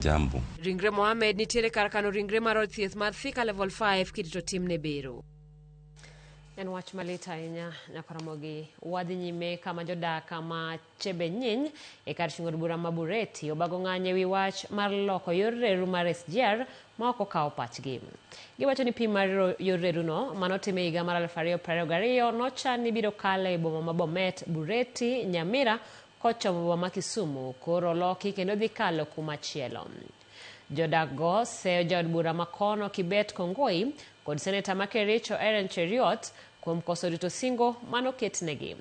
Jambo. Ringre Mohamed nitiere kar kano ringre mar od thieth mar Thika Level 5 kirito timne bero. En wach malit ahinya Nyakaramogi. Wadhi nyime kama jodak ma Chebenyiny e kar chung' od bura ma Bureti obago ng'anyo ewi wach mar loko yor reru mar SGR ma ok okawo pachgi. Giwacho ni pim mar yor reruno manotim e higa mar 2022 nochan ni biro kalo e boma ma Bomet, Bureti, Nyamira kochomo boma ma Kisumu koro oloki kendo dhi kalo kumachielo. Jodak go seyo jaod bura ma kono Kibet Kongoi kod seneta ma Kericho Aaron Cheruiyot kuom koso rito singo manoketnegi.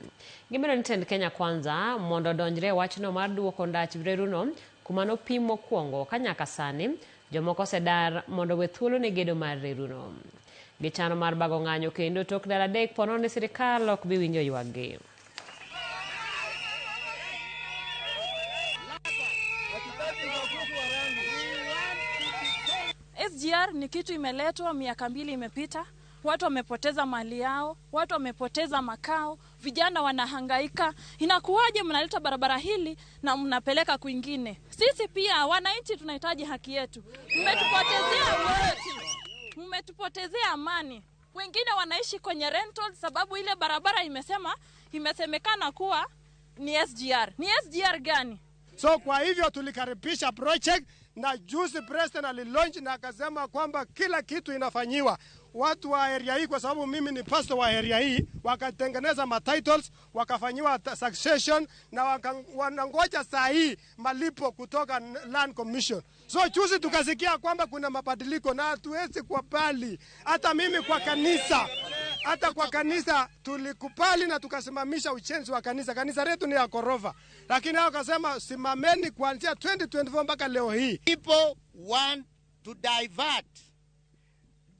Gimedo ni tend Kenya Kwanza mondo odonjre e wachno mar duoko ndach reruno kuma nopim mokwongo ka nyaka sani jomoko osedar mondo owe thuolo ne gedo mar reruno. Gichano mar bago ng'anyo kendo tok ndalo adek ponono ni sirikal ok bi winjo ywakgi. SGR ni kitu imeletwa miaka mbili imepita, watu wamepoteza mali yao, watu wamepoteza makao, vijana wanahangaika. Inakuwaje mnaleta barabara hili na mnapeleka kwingine? Sisi pia wananchi tunahitaji haki yetu. Mmetupotezea amani, mmetupotezea amani. Wengine wanaishi kwenye rental sababu ile barabara imesema imesemekana kuwa ni SGR. Ni SGR gani? So kwa hivyo tulikaribisha project na juzi president alilaunch na akasema kwamba kila kitu inafanyiwa watu wa area hii, kwa sababu mimi ni pastor wa area hii, wakatengeneza ma titles, wakafanyiwa succession na wanangoja saa hii malipo kutoka Land Commission. So juzi tukasikia kwamba kuna mabadiliko na hatuwezi kubali. Hata mimi kwa kanisa, hata kwa kanisa tulikubali na tukasimamisha ujenzi wa kanisa. Kanisa letu ni ya ghorofa, lakini hao wakasema simameni kuanzia 2024 mpaka leo hii. People want to divert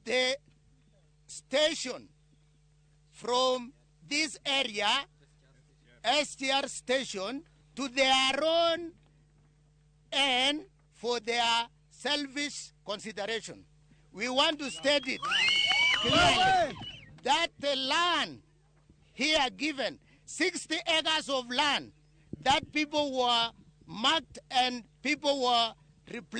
the station from this area, STR station, to their own end for their selfish consideration. We want to state it clearly that the land here given, 60 acres of land, that people were marked and people were replaced.